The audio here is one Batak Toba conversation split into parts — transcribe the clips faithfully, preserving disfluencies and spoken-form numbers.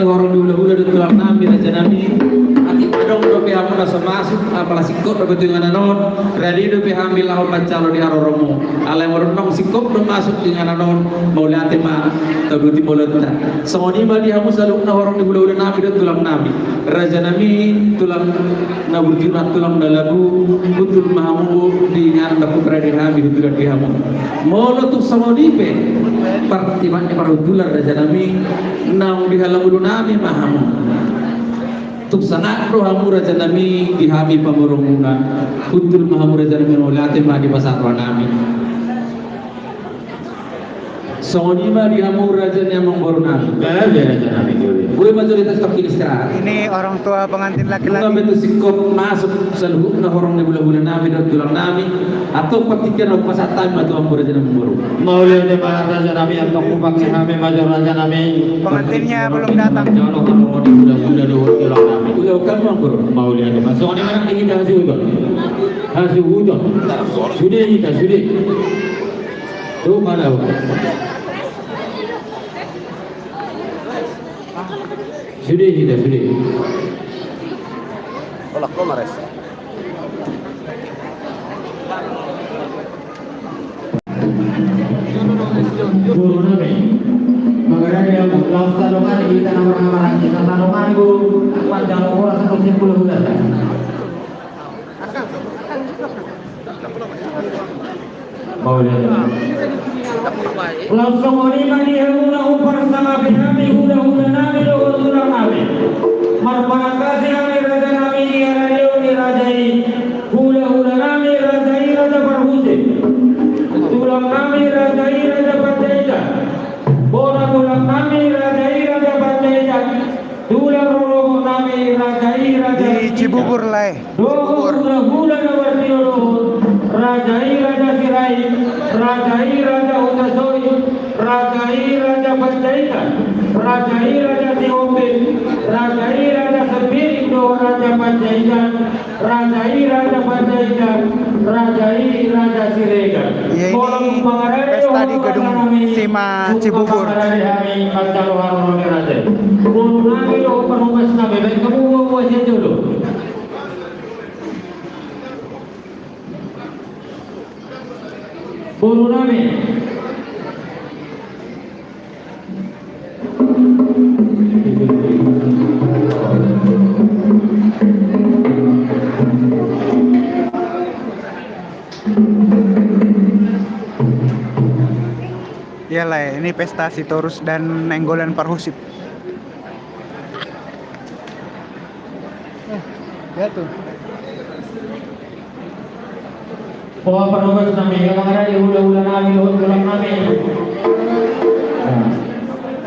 Horong ni hulahula dohot tulang nami, raja nami. Atik adong dope hamu na so masuk, apala singkop dope tu inganan on, rade dope hami laho manjalo di haroromu. Alai molo adong singkop do masuk tu inganan on, mauliate ma, tauduti mauliatta. Songon i ma di hamu saluhutna horong ni hulahula nami dohot tulang nami, raja nami, tulang na burju, tulang na lagu, hundul ma hamu di inganan, dapot rade hami hundulan di hamu. Molo tung songon i pe partimbangan ni parhundulan, raja nami, naung di halangulu nami ma hamu. Tung sangap do hamu, raja nami, di hami pamoruonmuna. Hundul ma hamu, raja nami, mauliate ma di pasahat roha nami. Songon i ma di hamu, raja ni amangboru nami. Boi ma jolo hita tongkin istirahat. Ini orang tua pengantin laki-laki. Nunga be tu singkop masuk saluhutna horong ni hulahula nami dohot tulang nami. Antong partingkian on pasahat hami ma tu hamu, raja ni amangboru. Mauliate ma, raja nami, antong hupangke hami ma jolo, raja nami. Pengantinnya belum datang. Jalo horong ni hulahula dohot tulang nami. Ulaon hamu, amangboru. Mauliate ma. Songon i ma nang di hita hasuhuton. Hasuhuton. Sude hita, sude. Tuh, mana? Sude hita, sude. Tolak kau, Mares. Boru nami, mangarani ahu, laos sadongan hita na marhahamaranggi, sadongan i, boru, manjalo horas tu hulahula. Mauliate. Laos songon i ma di hamu na huparsangapi hami hulahula nami dohot tulang nami. Marpanangkasi hami, raja nami, di haradeon ni raja i, hulahula nami, raja i Raja Parhusip. Tulang nami, raja i Raja Panjaitan. Bona tulang nami, raja i Raja Panjaitan. Tulang rorobot nami, raja i Raja Di Cibubur, Lae. Dohot hulahula na martinodohon, raja i Raja Sirait, raja i Raja Hutasoit, raja i Raja Panjaitan, raja i Raja Sihombing, raja i Raja Sembiring dohot Raja Panjaitan, raja i Raja Panjaitan, raja i Raja Siregar. Ia, ini pesta di gedung Sima Cibubur. Molo tung mangarade, raja nami, tung mangarade hami manjalo haroro ni raja i. Boru nami dohot parhomas nami, baen hamu boa-boa sian jolo. Boru nami. Ia, Lae, ini pesta Sitorus dan Nainggolan Parhusip. Eh, jatuh. Boha parhomas nami, nunga mangarade hulahula nami dohot tulang nami.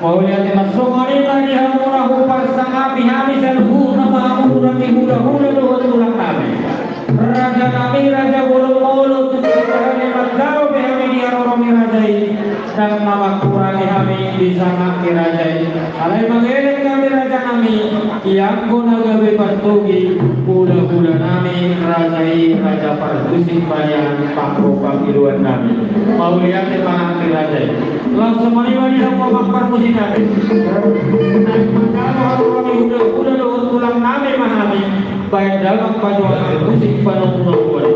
Mauliate ma. Songon i ma di hamu na huparsangapi hami saluhutna pamoruon ni hulahula dohot tulang nami. Raja nami, raja bolon-bolon, tung sahali manjalo pe hami di haroro ni raja i, ndang na mangkurangi hami di sangap ni raja i. Alai magelek hami, raja nami, ianggo na gabe pantogi hulahula nami, raja i Raja Parhusip Balian, panggo pangidoan nami. Mauliate ma di raja i. Laos songon i ma di hamu amang parmusik nami. Naeng manjalo haroro ni hulahula dohot tulang nami ma hami, baen damang pajoangan musik panongkoan.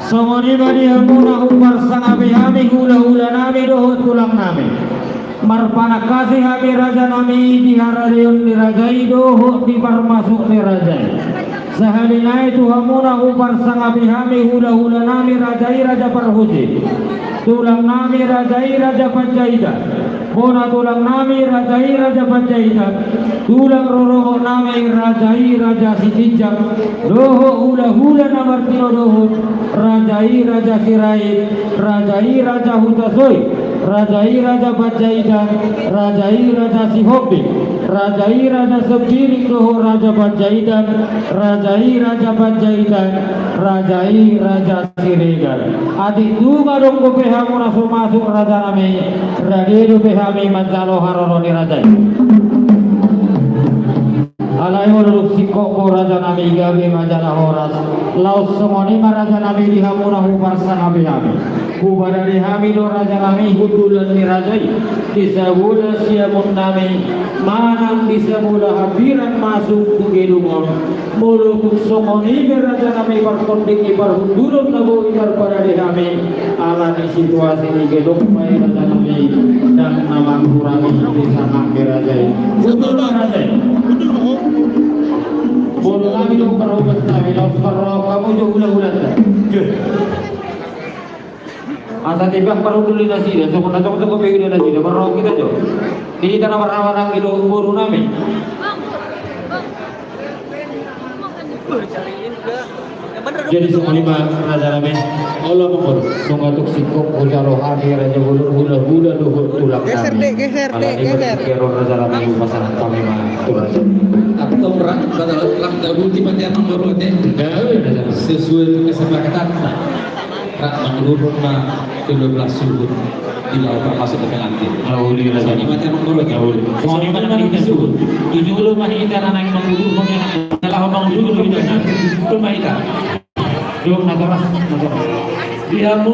Songon i ma di hamuna huparsangapi hami hulahulanami dohot tulangnami. Marpanangkasi hami rajanami di haradeon ni raja i dohot di parmasuk ni raja i. Sahali nai tu hamuna huparsangapi hami hulahulanami raja i Raja Parhujing, tulangnami raja i Raja Panjaitan, bona tulangnami raja i Raja Panjaitan, tulang rorobotnami raja i Raja Sitinjak, dohot hulahula na martinodohon, raja i Raja Sirait, raja i Raja Hutasoit, raja i Raja Panjaitan, raja i Raja Sihombing, raja i Raja Sembiring dohot Raja Panjaitan, raja i Raja Panjaitan, raja i Raja Siregar. Atik tung adong dope hamu na so masuk rajanami, rade dope hami manjalo haroro ni raja i. Alai molo dung singkop ho rajanami, gabe ma jala horas. Laos songon i ma rajanami di hamuna huparsangapi hami. Hupadari hami do rajanami hundulan ni raja i di sabola siamunnami manang di sabola hambiran masuk tu gedung on. Molo tung songon i be rajanami partonding ni parhundulon na boi tarpadari hami, ala ni situasi ni gedung ma i rajanami, ndang na mangkurangi di sangap ni raja i. Betul, Bang. Raja i. Boru nami do parhobas nami, laos parrohahon hamu jo hulahulanta. Asa timbang parhundul ni nasida, songon na jongjong pe ida nasida, parrohahon hita jo. Di hita na marhahamaranggi do boru nami. Jadi songon i ma rajanami. Olo ma boru. Nunga tung singkop hujalo hami raja bolon hulahula dohot tulang nami. Geser dek, geser dek, geser. Alani ma rajanami, hupasahat hami ma tu raja. Antong ra, bada ra, dabu di panjang boru ate. Sesuai dengan kesepakatan. Rap manurun ma tu dua belas suhut di laut, termasuk di pengantin. Uli, songon i ma hita mangurut. Uli. Songon i ma hita mangurut. Tujuh puluh ma hita na naeng mangurut, songon i na laho mangurut, songon i ma hita. Jong na garas, na garas. Di hamu